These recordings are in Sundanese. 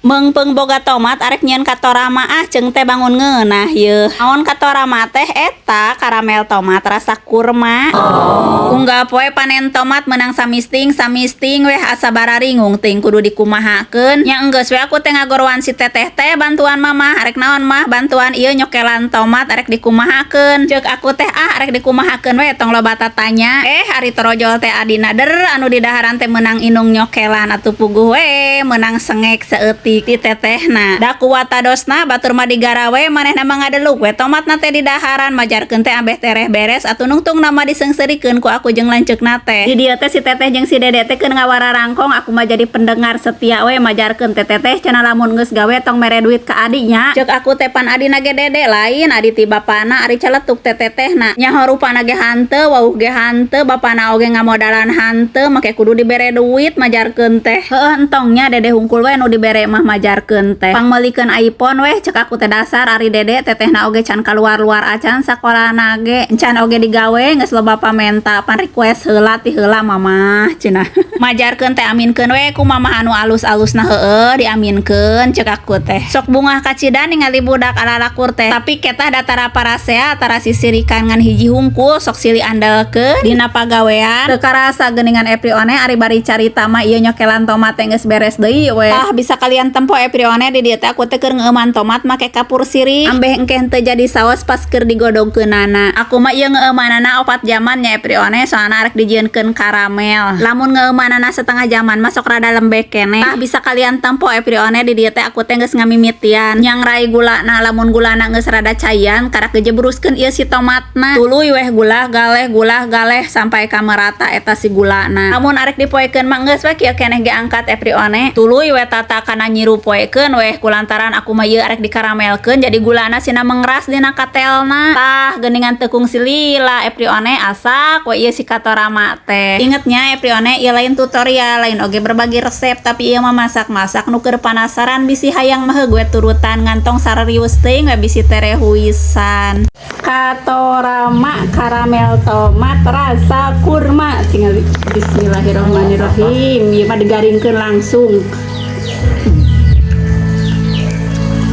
Meungpeung boga tomat arek nyieun katorama ah ceung teh bangun ngeunah yeuh. Naon katorama teh eta karamel tomat rasa kurma. Unggal poe panen tomat meunang samisting samisting weh asa bararingung teuing kudu dikumahakeun. Nya enggeus we aku teh ngagorowan si teteh teh bantuan mamah arek naon mah bantuan ieu nyokelan tomat arek dikumahakeun. Ceuk aku teh ah arek dikumahakeun we tong loba tatanya. Ari torojol teh adina der anu didaharan teh meunang inung nyokelan atuh puguh we meunang sengek saeutik ti tetehna. Da kuwatadosna batur mah digarawe manehna mah ngadeluk we tomatna teh didaharan majarkeun teh ambeh tereh beres atuh nungtungna mah diseungseurikeun ku aku jeung lanceukna teh. Di dieu teh si teteh jeung si dede teh keur ngawararangkong aku mah jadi pendengar setia we majarkeun teh teteh cenah lamun geus gawe tong mere duit ka adinya. Ceuk aku teh pan adina ge dede lain adi ti bapana ari celetuk teh tetehna. Nyaho rupana ge hanteu wauh ge hanteu bapana oge ngamodalan hanteu make kudu dibere duit majarkeun teh. Heueuh entongnya dede hungkul we nu dibere mah majarkeun teh. Pangmeulikeun iPhone weh ceuk aku teh dasar ari dede tetehna oge can kaluar-luar acan sakolana ge. Can oge digawe geus loba pamenta pan request heula ti heula mamah cenah. Majarkeun teh aminkeun we ku mamah anu alus-alusna heueuh diaminkeun ceuk aku teh. Sok bungah kacida ningali budak alalakur teh. Tapi ketah datara parasea tara sisirikan ngan hiji hungkul sok silih andelkeun dina pagawean. Teu karasa geuningan Eprione ari bari carita mah ieu nyokelan tomat teh geus beres deui we. Tah bisa kalian tempo Eprione di dieu teh aku teh keur ngeueuman tomat make kapur sirih ambeh engke henteu jadi saos pas keur digodogkeunana. Aku mah ieu ngeueumanana 4 jaman nya Eprione soalna arek dijieunkeun karamel. Lamun ngeueumanana setengah jaman mah sok rada lembek keneh. Tah bisa kalian tempo Eprione di dieu teh aku teh geus ngamimitian nyangrai gulana lamun gulana geus rada caian karak gejebruskeun ieu si tomatna. Tuluy weh gulah galeh sampai ka merata eta si gulana. Lamun arek dipoekeun mah geus we kieu keneh ge angkat Eprione. Tuluy we tata kana nyiru poekeun weh kulantaran aku mah ieu arek dikaramelkeun jadi gulana sina mengeras dina katelna. Tah geuningan tekung silila Eprione asak we ieu si katorama teh. Ingetnya Eprione ieu lain tutorial lain oge berbagi resep tapi ieu mah masak-masak nu keur panasaran bisi hayang mah gue turutan ngantong sararius teuing we bisi terehuisan. Katorama karamel tomat rasa kurma tinggal bismillahirrahmanirrahim ieu mah digaringkeun langsung.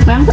Bang.